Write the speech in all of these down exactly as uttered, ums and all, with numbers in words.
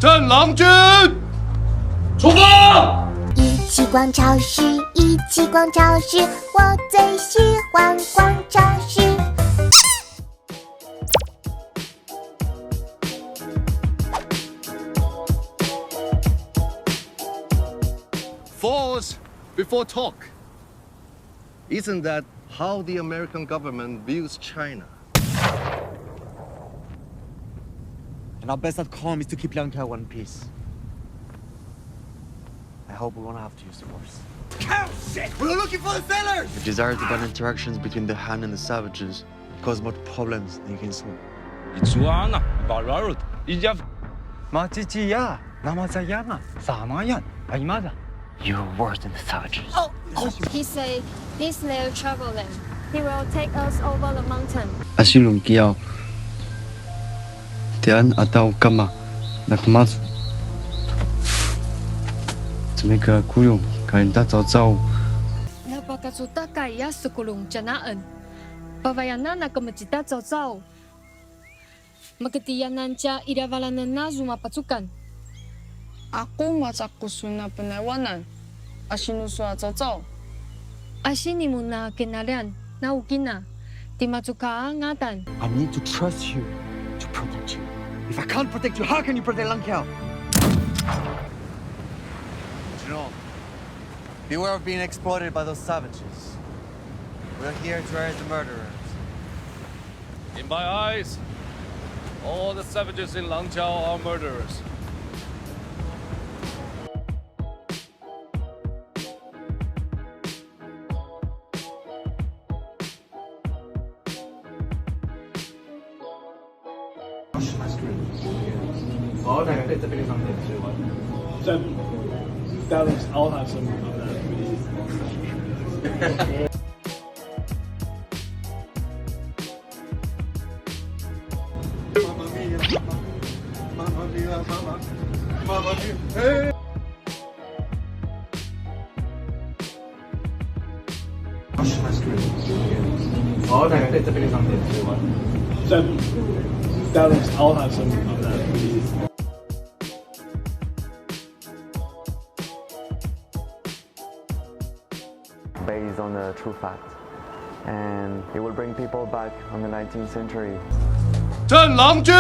战狼军，出发！一起逛超市，一起逛超市，我最喜欢逛超市。 Pause before talk. Isn't that how the American government views China? And our best outcome is to keep Liangkhao in one piece. I hope we won't have to use force. Oh, shit! We're looking for the sailors! The desire to ban interactions between the Han and the savages cause more problems than you can solve. Itsuana, Balarut, Ijaf. Machichiya, Namasayama, Samayan, Aimada. You're worse than the savages. Oh, oh. He said, this is their travel land. He will take us over the mountain. Asilung kiau. Tian atau kama, nakmas. Tsemika kuyung, kain ta cao cao. Napakacutaka ya sekulung canaan. Pavayanan na kemecita caucau. Maketiyanan ca iravalanen na zuma pacukan. Aku macaku suna penaiwanan. Asinu sua caucau. Asini muna kinalian na ukina. Timacuka ngatan. I need to trust you to protect you. If I can't protect you, how can you protect Langkiao? General, beware of being exploited by those savages. We're here to arrest the murderers. In my eyes, all the savages in Langchao are murderers. Then, Alex, I'll have some of that, please. Mamma mia, mamma, mamma mia, mamma, mamma mia. Hey! Wash my screen. Oh, that, that's a bit something. Then, Alex, I'll have some of that, please. Based on a true fact. And it will bring people back on the nineteenth century. 战狼军，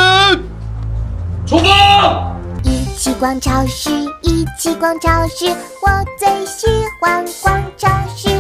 出发！一起逛超市，一起逛超市，我最喜欢逛超市。